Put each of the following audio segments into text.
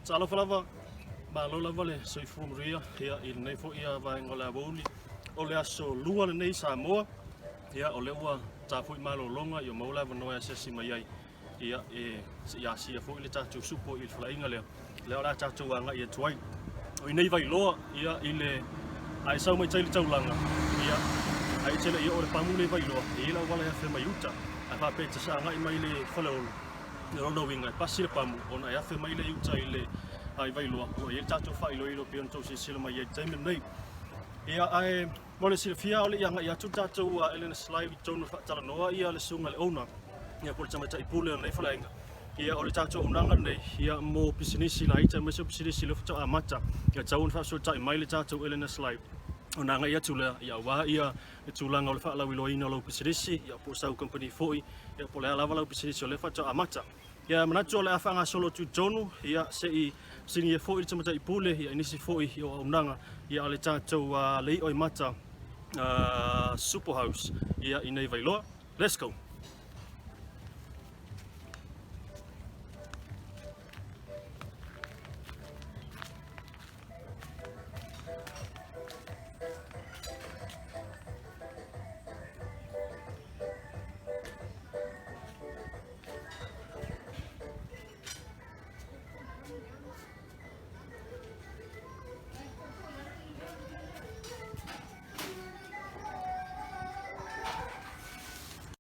Talofa lava, malo lava le soifua manuia ia, i lenei foi vaega o le aoauli. O le aso lua lenei Samoa, ia, o lea ua ta foi malologa ia maua le avanoa e asiasi mai ai ia, e se i asia foi le tatou supo i le faleaiga lea, lea o le a tatou agai atu ai. O i nei Vailoa, ia, i le a e sau mai tai le taulaga, ia, a e tele i o le pamu le Vailoa, e i ai le auala e afe mai uta, ae faapea e te agai mai le Faleolo, O lona uiga e pasi le pamu ona e afe mai lea i uta i le i Vailoa ua i ai le tatou faailoilo pei ona tou silasila mai ai i le taimi lenei. Ia ae mo le silafia o le i agai atu le tatou LNS Live i totonu e faatalanoa ia le susuga i le owner ia po o le tamaitai pule o lenei faleaiga. Ia o le tatou auaunaga lenei ia mo pisinisi laiti aemaise o pisinisi lea faatoa amata ia tatau ona faafesootai mai le tatou LNS Live ona agai atu lea ia aua ia le tulaga o le faalauiloaina o lau pisinisi ia po o sau kamupani foi ia po o le a lava lau pisinisi o lea faatoa amata. Ia manatu o le a faagasolo atu i totonu ia se i fesiligia foi le tamaitai pule ia i nisi foi o auaunaga ia a le tatou Lei'oimata Super House ia i nei Vailoa. Let's go!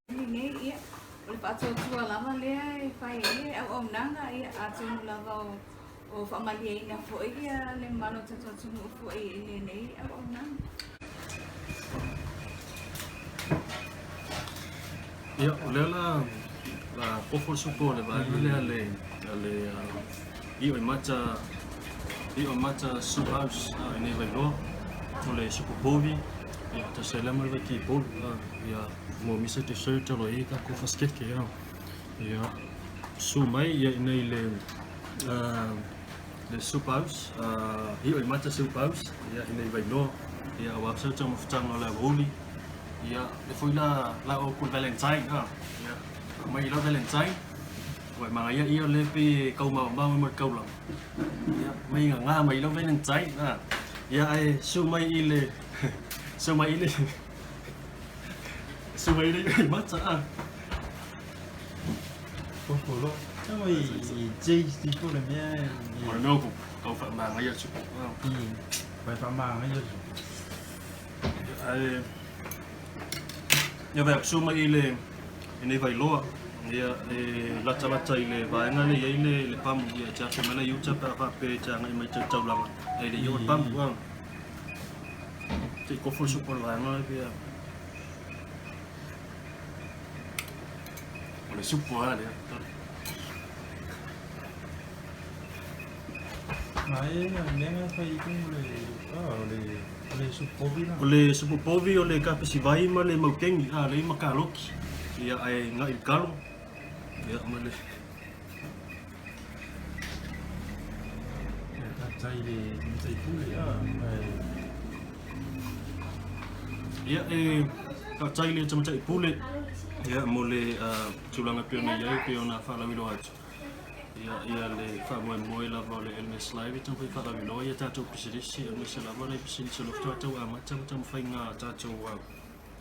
Lenei, ia, o le faatuatua lava lea e fai ai le auaunaga, ia, atonu lava o O faamalieina foi le mamalu o le tatou atunuu foi i lenei auaunaga. Ia, o lea la la kofo le supo o le vaega lea a le a le Ioimata Ioimata Soup House i nei Vailoa. O le supo povi, ia tasi ai lea ma le vaiki polu, ia mo misa dessert o lo o i ai tatou fasikeke ia. Ia, susu mai ia i nei le le Soup House, Ioimata Soup House, ia i nei Vailoa, ia aua sau taumafataga o le aoauli, ia le foi la la o ku Valentine ha, ia mai la Valentine, ua e magaia ia le pe kau maomao mai ma le taulaga, ia mai ngā mai la Valentine ha, ia ae susu mai i le susu mai i le susu mai i le Ioimata ha. Kofo loa. Tau i cheese po le mea O le mea o tau faamagaia le supo. Vai faamagaia le supo. Ae ia vai atu mai i le i nei Vailoa ia e latalata i le vaega lea e i ai le le pamu ia e te afe mai la i uta pe a faapea e te agai mai i taulaga e le i oo le pamu a. Te i kofo le supo o le vaega lea pei a O le supo lava lea. Ae o le mea na fai i le o le o le supo povi la. O le supo povi o le kapesi vai ma le maukeni a lei ma kaloki. Ia ae nga'i le kalo. Ia ma le Ia tātai le tamaitai pule a ae Ia e faafetai i le tamaitai pule ia mo le tulaga e pei ona i ai pei ona faalauiloa atu. Ia ia le faamoemoe lava o le LMS Live e taumafai e faalauiloa ia tatou pisinisi aemaise lava nai pisinisi o lo o faatoa tau amata ma taumafaiga a tatou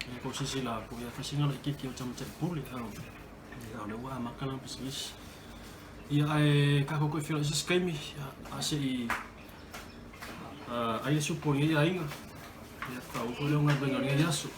ia po o se isi la po o ia fai sina laitiiti o le tamaitai pule. Ia o lea ua amata lana pisinisi. Ia ae tatou toe feiloai i se isi taimi a se i ai le supo i lenei aiga. Ia faaauau foi lea o galuega o lenei aso.